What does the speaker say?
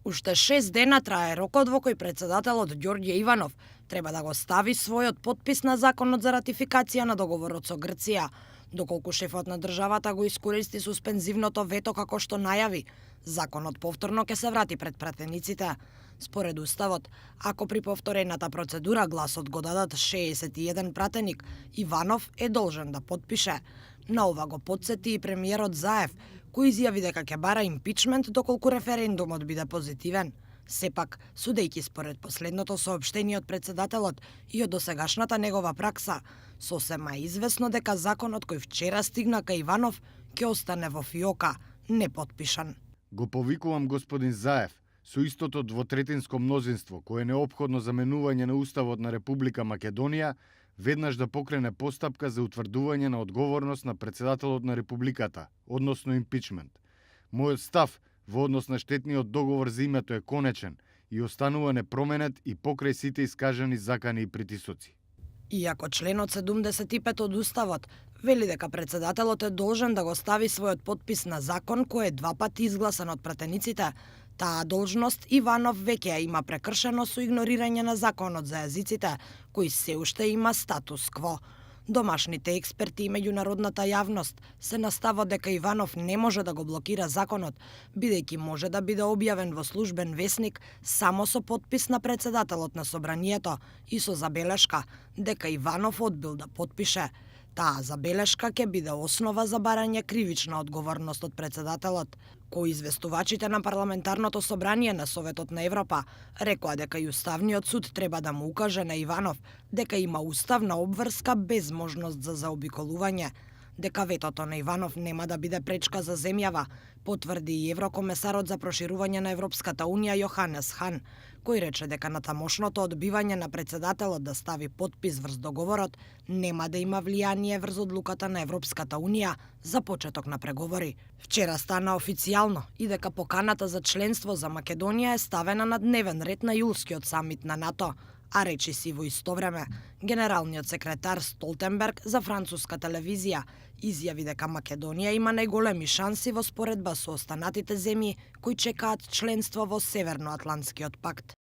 Уште 6 дена трае рокот во кој председателот Ѓорѓе Иванов треба да го стави својот потпис на законот за ратификација на договорот со Грција, доколку шефот на државата го искористи суспензивното вето како што најави. Законот повторно ќе се врати пред пратениците. Според Уставот, ако при повторената процедура гласот го дадат 61 пратеник, Иванов е должен да потпише. На ова го потсети и премиерот Заев, кој изјави дека ќе бара импичмент доколку референдумот биде позитивен. Сепак, судејќи според последното соопштение од председателот и од досегашната негова пракса, сосема е известно дека законот кој вчера стигна кај Иванов ќе остане во фиока, непотпишан. Го повикувам господин Заев со истото двотретинско мнозинство кое е неопходно за менување на Уставот на Република Македонија, веднаш да покрене постапка за утврдување на одговорност на председателот на Републиката, односно импичмент. Мојот став во однос на штетниот договор за името е конечен и останува непроменет и покрај сите искажани закани и притисоци. Иако членот 75 од Уставот вели дека председателот е должен да го стави својот потпис на закон кој е два пати изгласан од пратениците, таа должност Иванов веќе ја има прекршено со игнорирање на законот за јазиците, кој се уште има статус кво. Домашните експерти и меѓународната јавност се на ставот дека Иванов не може да го блокира законот, бидејќи може да биде објавен во службен весник само со потпис на председателот на собранието и со забелешка дека Иванов одбил да потпише. Таа забелешка ќе биде основа за барање кривична одговорност од председателот, кој известувачите на парламентарното собрание на Советот на Европа рекоа дека и Уставниот суд треба да му укаже на Иванов дека има уставна обврска без можност за заобиколување. Дека ветото на Иванов нема да биде пречка за земјава, потврди и еврокомесарот за проширување на Европската унија Јоханес Хан, кој рече дека на тамошното одбивање на председателот да стави потпис врз договорот нема да има влијание врз одлуката на Европската унија за почеток на преговори. Вчера стана официјално и дека поканата за членство за Македонија е ставена на дневен ред на јулскиот самит на НАТО, а речи си во исто време генералниот секретар Столтенберг за француска телевизија изјави дека Македонија има најголеми шанси во споредба со останатите земји кои чекаат членство во Северноатлантскиот пакт.